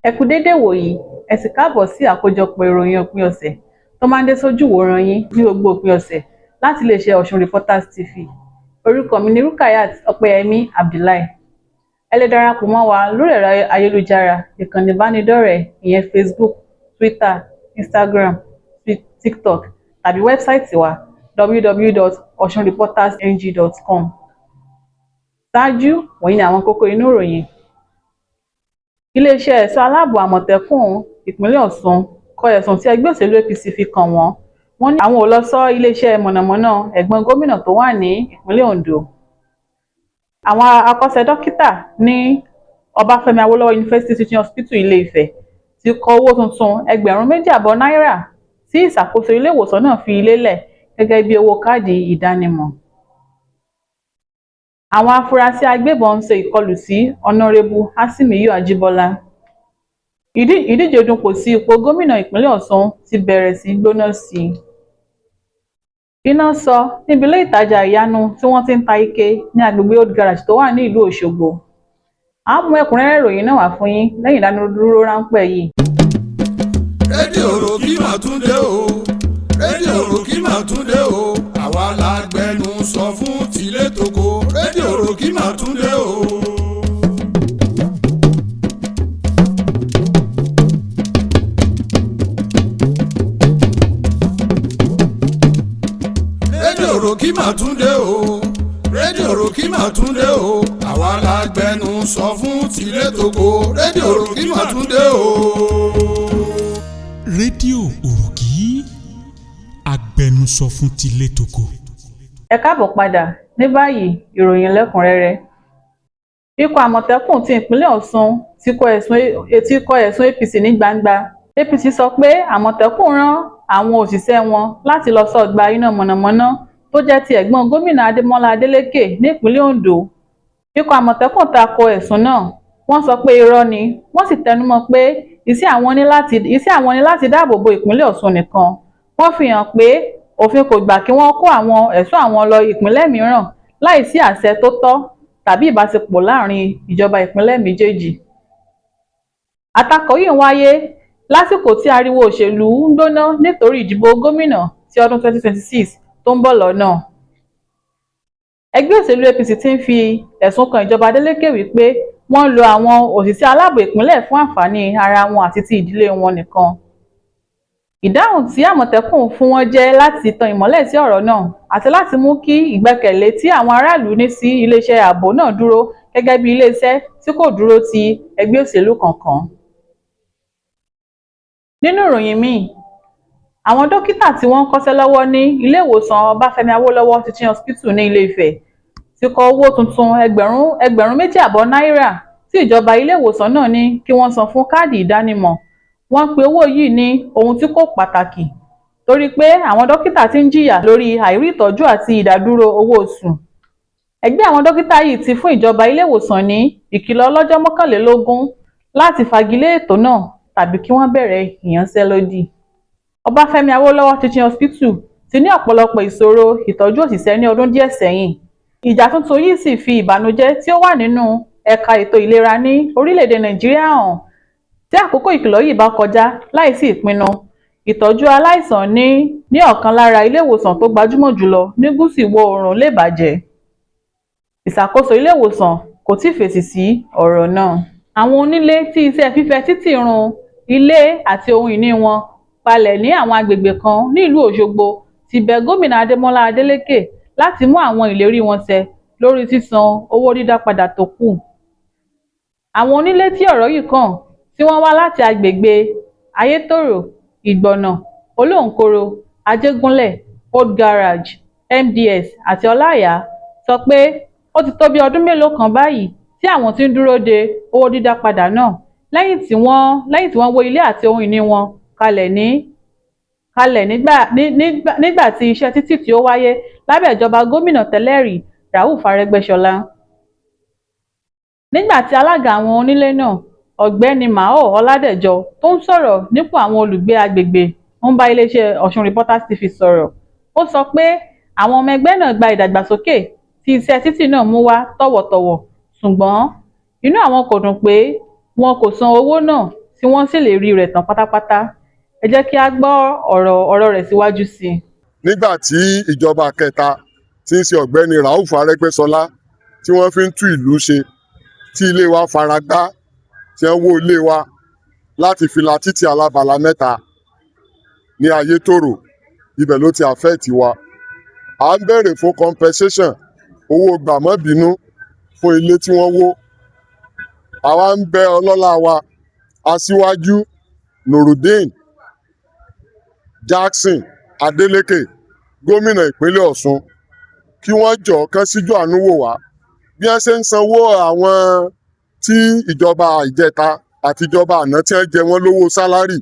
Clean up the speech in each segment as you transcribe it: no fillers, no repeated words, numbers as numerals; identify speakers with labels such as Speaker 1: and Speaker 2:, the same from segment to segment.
Speaker 1: Ẹ kú dédé ìwòyí, ẹ sì káàbọ̀ sí àkójọpọ̀ ìròyìn òpin ọ̀sẹ̀ tó máa ń dé sójú ìwòran yín ní gbogbo òpin ọ̀sẹ̀ láti iléeṣẹ́ Ọ̀ṣun Reporters TV. Orúkọ mi ni Rukayat Ọpẹ́yẹmí Abdullahi. Ẹ lè darapọ̀ mọ́ wa lórí ẹ̀rọ ayélujára, ìkànnì ìbánidọ́rẹ̀ẹ́, ìyẹn Facebook, Twitter, Instagram, TikTok tàbí wẹ́bsáìtì wa www.osunreportersng.com. Ṣáájú, wọ̀nyí ni àwọn kókó inú ìròyìn. Iléeṣẹ́ ẹ̀ṣọ́ aláàbò Àmọ̀tẹ́kùn ìpínlẹ̀ Ọ̀ṣun kọ ẹ̀sùn tí ẹgbẹ́ òṣèlú APC fi kàn wọ́n. Wọ́n ní àwọn ò lọ sọ iléeṣẹ́ mọ̀nàmọ́ná ẹ̀gbọ́n gómìnà tó wà ní ìpínlẹ̀ Ondo. Àwọn akọ́ṣẹ́-dókítà ní Ọbáfẹ́mi Awólọ́wọ̀ University Teaching Hospital Ilé-Ifẹ̀ ti kọ owó tuntun 2,500 náírà tí ìṣàkóso ilé-ìwòsàn náà fi lélẹ̀ gẹ́gẹ́ bí owó káàdì ìdánimọ̀. Àwọn afurasí agbébọn ṣe ìkọlù sí Ọ̀nàrẹ́bù Asimiyu Ajíbọ́lá. Ìdíje dupò sí ipò gómìnà ìpínlẹ̀ Ọ̀ṣun ti bẹ̀rẹ̀ sí gbóná sí i. Iná sọ níbi ilé ìtajà ìyanu tí wọ́n ti ń ta ike ní agbègbè Old Garage tó wà ní ìlú Òṣogbo. A mú ẹ̀kúnrẹ́rẹ́ ìròyìn náà wá fún yín lẹ́yìn ìdánudúró ráńpẹ́ yìí.
Speaker 2: Rédíò Òròkì mà tún dé o, rédíò Òròkì mà tún dé o, àwa la gbẹnu sọ fún tilé toko, rédíò Òròkì mà tún dé o. Rédíò Òròkì mà tún dé o, rédíò Òròkì mà tún dé o, àwa la gbẹnu sọ fún tilé toko, rédíò Òròkì mà tún dé o.
Speaker 3: Rédíò Òròkì, agbẹnusọ fún tilé toko.
Speaker 1: Ẹ káàbọ̀ padà. Ní báyìí, ìròyìn lẹ́kùnrẹ́rẹ́. Ikọ̀ Àmọ̀tẹ́kùn ti ìpínlẹ̀ Ọ̀ṣun ti kọ ẹ̀sùn APC ní gbangba. APC sọ pé Àmọ̀tẹ́kùn rán àwọn òṣìṣẹ́ wọn láti lọ sọ́gbà iná mọ̀nàmọ́ná tó jẹ́ ti ẹ̀gbọ́n gómìnà Adémọ́lá Adélékè ní ìpínlẹ̀ Ondo. Ikọ̀ Àmọ̀tẹ́kùn tako ẹ̀sùn náà. Wọ́n sọ pé irọ́ ni, wọ́n sì tẹnumọ́ pé iṣẹ́ àwọn ní láti dáàbò bo ìpínlẹ̀ Ọ̀ṣun nìkan. Wọ́n fi hàn pé òfin kò gbà kí wọ́n kó àwọn ẹ̀ṣọ́ àwọn lọ ìpínlẹ̀ mìíràn láìsí àṣẹ tó tọ́ tàbí ìbáṣepọ̀ láàrin ìjọba ìpínlẹ̀ méjèèjì. Àtakò yìí ń wáyé lásìkò tí ariwo òṣèlú ń gbóná nítorí ìdìbò gómìnà ti ọdún 2026 tó ń bọ̀ lọ́nà. Ẹgbẹ́ òṣèlú APC ti ń fi ẹ̀sùn kan ìjọba Adeleke wípé wọ́n ń lo àwọn òṣìṣẹ́ aláàbò ìpínlẹ̀ fún àǹfààní ara wọn àti ti ìdílé wọn nìkan. Ìdáhùn tí Àmọ̀tẹ́kùn fún wọn jẹ́ láti tan ìmọ́lẹ̀ sí ọ̀rọ̀ náà àti láti mú kí ìgbẹ́kẹ̀lé tí àwọn aráàlú ní sí iléeṣẹ́ ààbò náà dúró gẹ́gẹ́ bí iléeṣẹ́ tí kò dúró ti ẹgbẹ́ òṣèlú kankan. Nínú ìròyìn míì, àwọn dókítà tí wọ́n ń kọ́ṣẹ́ lọ́wọ́ ní ilé ìwòsàn Ọbáfẹ́mi Awólọ́wọ̀ Teaching Hospital ní Ilé-Ifẹ̀ ti kọ owó tuntun 2,500 náírà tí ìjọba ilé ìwòsàn náà ní kí wọ́n san fún káàdì ìdánimọ̀. Wọ́n pe owó yìí ní ohun tí kò pàtàkì torí pé àwọn dókítà ti ń jìyà lórí àìrí ìtọ́jú àti ìdádúró owó oṣù. Ẹgbẹ́ àwọn dókítà yìí ti fún ìjọba ilé ìwòsàn ní ìkìlọ̀ ọlọ́jọ́ 21 láti fagilé ètò náà tàbí kí wọ́n bẹ̀rẹ̀ ìyanṣẹ́lódì. Ọbáfẹ́mi Awólọ́wọ̀ Teaching Hospital ti ní ọ̀pọ̀lọpọ̀ ìṣòro ìtọ́jú òṣìṣẹ́ ní ọdún díẹ̀ sẹ́yìn. Ìjà tuntun yìí sì fi ìbànújẹ́ tí ó wà nínú ẹ̀ka ètò ìlera ní orílẹ̀-èdè Nàìjíríà hàn. Tí àkókò ìkìlọ̀ yìí bá kọjá láìsí ìpinnu, ìtọ́jú aláìsàn ní ọ̀kan lára ilé ìwòsàn tó gbajúmọ̀ jùlọ ní gúúsù ìwọ̀ oòrùn lè bàjẹ́. Ìṣàkóso ilé ìwòsàn kò tíì fèsì sí ọ̀rọ̀ náà. Àwọn onílé tí iṣẹ́ fífẹ̀ títì run ilé àti ohun ìní wọn palẹ̀ ní àwọn agbègbè kan ní ìlú Òṣogbo ti bẹ gómìnà Adémọ́lá Adélékè láti mú àwọn ìlérí wọn ṣẹ lórí sísan owó dídá padà tó kù. Àwọn onílé tí ọ̀rọ̀ yìí kàn tí wọ́n wá láti agbègbè Ayétòrò, Ìgbọ̀nà, Olóǹkoro, Ajégúnlẹ̀, Old Garage, MDS àti Ọláìyá sọ pé ó ti tó bí ọdún mélòó kan báyìí tí àwọn ti ń dúró de owó dídá padà náà lẹ́yìn tí wọ́n wó ilé àti ohun ìní wọn kalẹ̀ nígbà tí iṣẹ́ títì tí ó wáyé lábẹ́ ìjọba gómìnà tẹ́lẹ̀rí Rauf Arẹ́gbẹ́ṣọlá. Nígbà tí alága àwọn onílé náà, Ọ̀gbẹ́ni Mao Ọládẹ̀jọ tó ń sọ̀rọ̀ nípò àwọn olùgbé agbègbè ń bá iléeṣẹ́ Ọ̀ṣun Reporters TV sọ̀rọ̀. Ó sọ pé àwọn ọmọ ẹgbẹ́ náà gba ìdàgbàsókè tí iṣẹ́ títì náà mú wá tọ̀wọ̀tọ̀wọ̀, ṣùgbọ́n inú àwọn kò dùn pé wọn kò san owó náà tí wọ́n ṣèlérí rẹ̀ tán pátápátá. Ẹ jẹ́ kí a gbọ́ ọ̀rọ̀ rẹ̀ síwájú sí i.
Speaker 4: Nígbà tí ìjọba kẹta tí ń ṣe Ọ̀gbẹ́ni Rauf Arẹ́gbẹ́ṣọlá, tí wọ́n fi ń tú ìlú ṣe, tí ilé wa fara gbá, tí wọ́n wó ilé wa láti fi la títì alábala mẹ́ta ní Ayétòrò, ibẹ̀ ló ti affect wa. À ń béèrè fún compensation, owó gbàmọ́bínú fún ilé tí wọ́n wó. Àwa ń bẹ ọlọ́lá wa, Aṣíwájú Nurudeen Jackson Adeleke, gómìnà ìpínlẹ̀ Ọ̀ṣun, kí wọ́n jọ̀ọ́ kán síjú àánú wò wá bí wọ́n ṣe ń sanwó àwọn tí ìjọba ìjẹta àti ìjọba àná tí wọ́n jẹ wọ́n lówó salary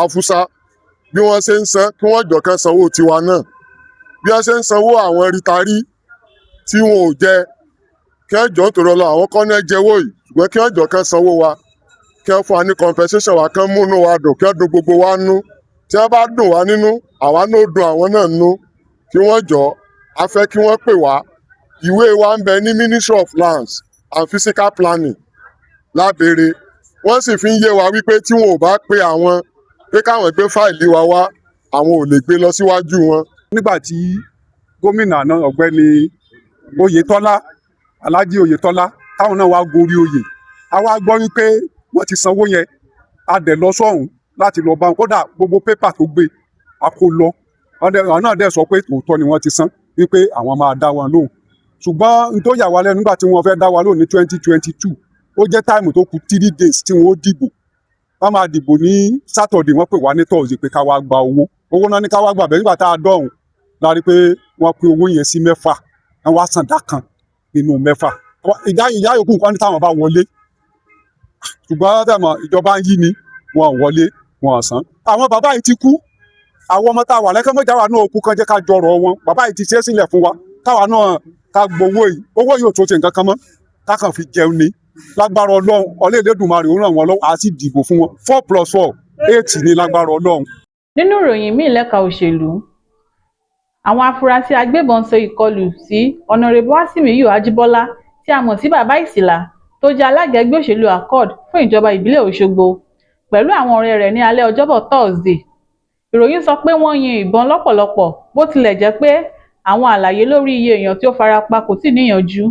Speaker 4: afusa. Bí wọ́n ṣe ń san, kí wọ́n jọ̀ọ́ kán sanwó tiwa náà. Bí wọ́n ṣe ń sanwó àwọn retiree tí wọn ò jẹ, kí wọ́n jọ̀ọ́ nítorí Ọlọ́run. Àwọn kọ́ náà jẹ́wọ́ yìí, ṣùgbọ́n kí wọ́n jọ̀ọ́ kán sanwó wa, kí wọ́n fún wa ní compensation wa, kán múnú wa dùn, kí wọ́n dùn gbogbo wa nú. Tí wọ́n bá dùn wá nínú, àwa náà ó dùn àwọn náà nú. Kí wọ́n jọ̀ọ́, a fẹ́ kí wọ́n pè wá. Ìwé wa ń bẹ ní Ministry of Lands and Physical Planning lábẹ́rẹ́. Wọ́n sì fi ń yé wa wípé tí wọn ò bá pe àwọn pé káwọn gbé fáìlì wa wá, àwọn ò lè gbé lọ síwájú wọn.
Speaker 5: Nígbà tí gómìnà náà, Ọ̀gbẹ́ni Oyètọ́lá, Alhaji Oyètọ́lá, táwọn náà wá gorí oyè, a wá gbọ́ wípé wọ́n ti sanwó yẹn. A dẹ̀ lọ sọ́hùn láti lọ bá wọn. Kódà gbogbo pépà tó gbé a kó lọ. Àwọn náà dẹ̀ sọ pé tòótọ́ ni wọ́n ti san, wípé àwọn máa dá wọn lóhùn. Ṣùgbọ́n n tó yà wá lẹ́nu, nígbà tí wọ́n fẹ́ dá wa lóhùn ní 2022, ó jẹ́ time tó kù 3 days tí wọ́n ó dìbò. Wọ́n máa dìbò ní Saturday, wọ́n pè wá ní Thursday pé ká wá gba owó. Owó náà ní ká wá gbà bẹ́ẹ̀. Nígbà tá a dọ̀hùn la rí pé wọ́n pín owó yẹn sí mẹ́fà, wọ́n wá san ìdá kan nínú mẹ́fà. Ìdá yòókù nǹkan ní táwọn bá wọlé. Ṣùgbọ́n tẹ̀mọ̀ ìjọba ń yí ni, wọn ò wọlé, wọn ò san. Àwọn bàbá yìí ti kú. Àwọn ọmọ tá a wà lẹ́kọ́ mọ́jà wà náà kú, kán jẹ́ ká jọrọ̀ wọn. Bàbá yìí ti ṣe é sílẹ̀ fún wa, káwa náà ká gbowó yìí. Owó yìí ò tó ṣe nǹkan kan mọ́, ká kàn fi jẹun ni. Lágbára Ọlọ́run, ọlẹ́ Elédùmarè ó ràn wọ́n lọ́wọ́, á sì dìbò fún wọn. 4 plus 4, 8 ní lágbára Ọlọ́run.
Speaker 1: Nínú ìròyìn míì lẹ́ka òṣèlú, àwọn afurasí agbébọn ṣe ìkọlù sí Honorable Asimiyu Ajibola, tí a mọ̀ sí Bàbá Ìsìlá, tó jẹ́ alága ẹgbẹ́ òṣèlú Accord fún ìjọba ìbílẹ̀ Òṣogbo, pẹ̀lú àwọn ọ̀rẹ́ rẹ̀ ní alẹ́ Ọjọ́bọ̀ Thursday. Ìròyìn sọ pé wọ́n yin ìbọn lọ́pọ̀lọpọ̀, bó tilẹ̀ jẹ́ pé àwọn àlàyé lórí iye èèyàn tí ó fara pa kò tíì níyanjú.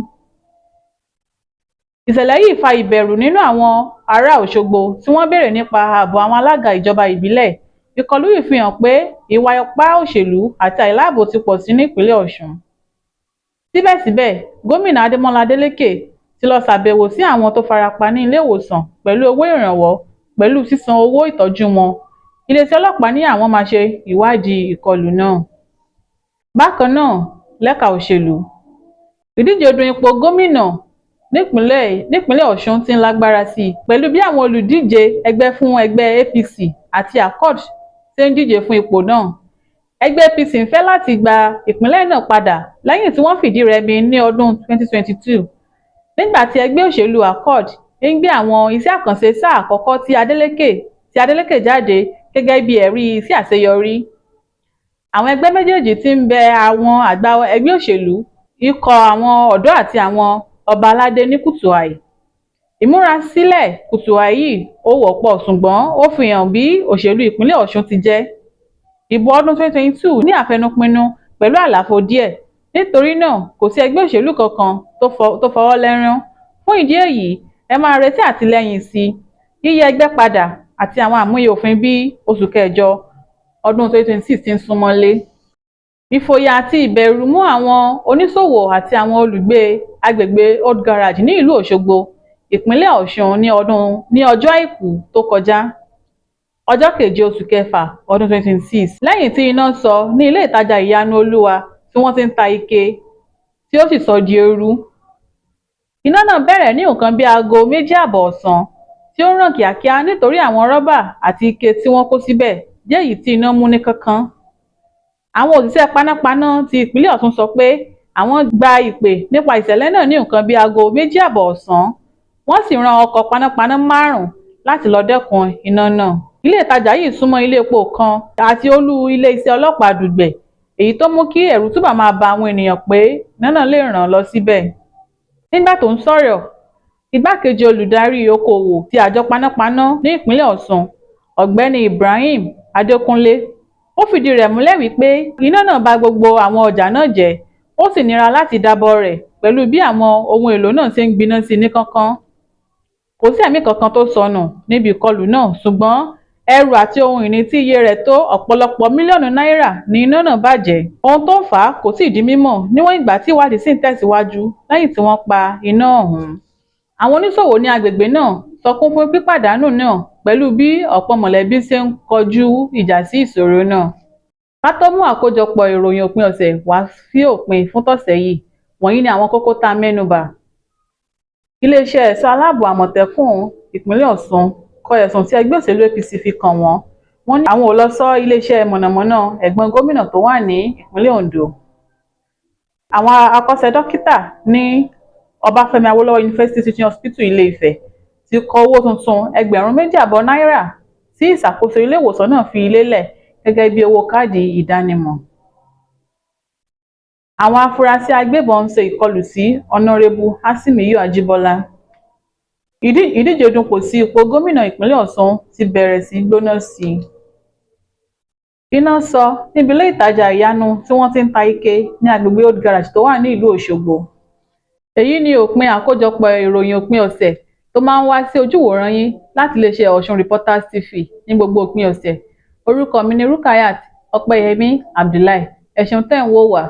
Speaker 1: Ìṣẹ̀lẹ̀ yìí fa ìbẹ̀rù nínú àwọn ará Òṣogbo, tí wọ́n béèrè nípa ààbò àwọn alága ìjọba ìbílẹ̀. Ìkọlù yìí fi hàn pé ìwà ipá òṣèlú àti àìláàbò ti pọ̀ sí nípìnlẹ̀ Ọ̀ṣun. Síbẹ̀síbẹ̀, Gómìnà Adémọ́lá Adélékè ti lọ ṣàbẹ̀wò sí àwọn tó farapa ní ilé ìwòsàn pẹ̀lú owó ìrànwọ́ pẹ̀lú sísan owó ìtọ́jú wọn. Iléeṣẹ́ ọlọ́pàá ní àwọn máa ṣe ìwádìí ìkọlù náà. Bákan náà lẹ́ka òṣèlú, ìdíje du ipò gómìnà nípìnlẹ̀ Ọ̀ṣun ti ń lágbára sí i pẹ̀lú bí àwọn olùdíje ẹgbẹ́ fún ẹgbẹ́ APC àti Accord ṣe ń díje fún ipò náà. Ẹgbẹ́ APC ń fẹ́ láti gba ìpínlẹ̀ náà padà lẹ́yìn tí wọ́n fìdí rẹmi ní ọdún 2022, nígbà tí ẹgbẹ́ òṣèlú Accord ń gbé àwọn iṣẹ́ àkànṣe sáà àkọ́kọ́ tí Adeleke jáde gẹ́gẹ́ bí ẹ̀rí sí àṣeyọrí. Àwọn ẹgbẹ́ méjèèjì ti ń bẹ àwọn àgbà ẹgbẹ́ òṣèlú, ikọ̀ àwọn ọ̀dọ́ àti àwọn ọba aládé ní kùtù hàì. Ìmúrasílẹ̀ kùtù hàì yìí ò wọ́pọ̀, ṣùgbọ́n ó fi hàn bí òṣèlú ìpínlẹ̀ Ọ̀ṣun ti jẹ́. Ìbò ọdún 2022 ní àfẹnupinnu pẹ̀lú àlàfo díẹ̀, nítorí náà kò sí ẹgbẹ́ òṣèlú kankan tó fọwọ́ lẹ́rán. Fún ìdí èyí, ẹ máa retí àtìlẹ́yìn sí yíyí ẹgbẹ́ padà àti àwọn àmúyẹ òfin bí oṣù kẹjọ ọdún 2026 ti ń súnmọ́lé. Ìfòyà àti ìbẹ̀rù mú àwọn oníṣòwò àti àwọn olùgbé agbègbè Old Garage ní ìlú Òṣogbo, ìpínlẹ̀ Ọ̀ṣun, ní ọjọ́ Àìkú tó kọjá, ọjọ́ keje oṣù kẹfà ọdún 2026, lẹ́yìn tí iná sọ ní ilé ìtajà Ìyanu Olúwa tí wọ́n ti ń ta ike, tí ó sì sọ di eérú. Iná náà bẹ̀rẹ̀ ní nǹkan bíi aago 2:30 ọ̀sán, tí ó ràn kíákíá nítorí àwọn rọ́bà àti ike tí wọ́n kó síbẹ̀ jẹ́ èyí tí iná mú ní kánkán. Àwọn òṣìṣẹ́ panápaná ti ìpínlẹ̀ Ọ̀ṣun sọ pé àwọn gba ìpè nípa ìṣẹ̀lẹ̀ náà ní nǹkan bíi aago 2:30 ọ̀sán, wọ́n sì rán ọkọ̀ panápaná márùn-ún láti lọ dẹ́kun iná náà. Ilé ìtajà yìí súnmọ́ ilé epo kan àti olú iléeṣẹ́ ọlọ́pàá Dùgbẹ̀, èyí tó mú kí ẹ̀rù túbọ̀ máa ba àwọn ènìyàn pé iná náà lè ràn lọ síbẹ̀. Nígbà tó ń sọ̀rọ̀, Igbákejì olùdarí okòòwò ti àjọ panápaná ní ìpínlẹ̀ Ọ̀ṣun, Ọ̀gbẹ́ni Ibrahim Adékúnlé, ó fìdí rẹ̀ múlẹ̀ wípé iná náà ba gbogbo àwọn ọjà náà jẹ́, ó sì nira láti dábọ̀ rẹ̀ pẹ̀lú bí àwọn ohun èlò náà ṣe ń gbiná sí ní kánkán. Kò sí ẹ̀mí kankan tó sọnù níbi ìkọlù náà, ṣùgbọ́n ẹrù àti ohun ìní tí iye rẹ̀ tó ọ̀pọ̀lọpọ̀ mílíọ̀nù náírà ní iná náà bàjẹ́. Ohun tó fà á kò tíì di mímọ̀ níwọ̀n ìgbà tí ìwádìí sì ń tẹ̀síwájú lẹ́yìn tí wọ́n pa iná ọ̀hún. Àwọn oníṣòwò ní agbègbè náà sọkún fún pípàdánù náà pẹ̀lú bí ọ̀pọ̀ mọ̀lẹ́bí ṣe ń kọjú ìjà sí ìṣòro náà. Ká tó mú àkójọpọ̀ ìròyìn òpin ọ̀sẹ̀ wá sí òpin fún tọ̀sẹ̀ yìí, wọ̀nyí ni àwọn kókó tá a mẹ́nubà. Iléeṣẹ́ ẹ̀ṣọ́ aláàbò Àmọ̀tẹ́kùn ìpínlẹ̀ Ọ̀ṣun kọ ẹ̀sùn tí ẹgbẹ́ òṣèlú APC fi kàn wọ́n. Wọ́n ní àwọn ò lọ sọ iléeṣẹ́ mọ̀nàmọ́ná ẹ̀gbọ́n gómìnà tó wà ní ìpínlẹ̀ Ondo. Àwọn akọ́ṣẹ́ dókítà ní Ọbáfẹ́mi Awólọ́wọ̀ University Teaching Hospital Ilé-Ifẹ̀ ti kọ owó tuntun 2,500 náírà tí ìṣàkóso ilé ìwòsàn náà fi lélẹ̀ gẹ́gẹ́ bí owó káàdì ìdánimọ̀. Àwọn afurasí agbébọn ṣe ìkọlù sí Ọ̀nàrẹ́bù Asimiyu Ajíbọ́lá. Ìdíje dupò sí ipò gómìnà ìpínlẹ̀ Ọ̀ṣun ti bẹ̀rẹ̀ sí gbóná sí i. Iná sọ níbi ilé ìtajà ìyanu tí wọ́n ti ń ta ike ní agbègbè Old Garage tó wà ní ìlú Òṣogbo. Èyí ni òpin àkójọpọ̀ ìròyìn òpin ọ̀sẹ̀ tó máa ń wá sí ojúwòran yín láti iléeṣẹ́ Ọ̀ṣun Reporters TV ní gbogbo òpin ọ̀sẹ̀. Orúkọ mi ni Rukayat Ọpẹ́yẹmí Abdullahi. Ẹ ṣeun tẹ́ ń wò wá.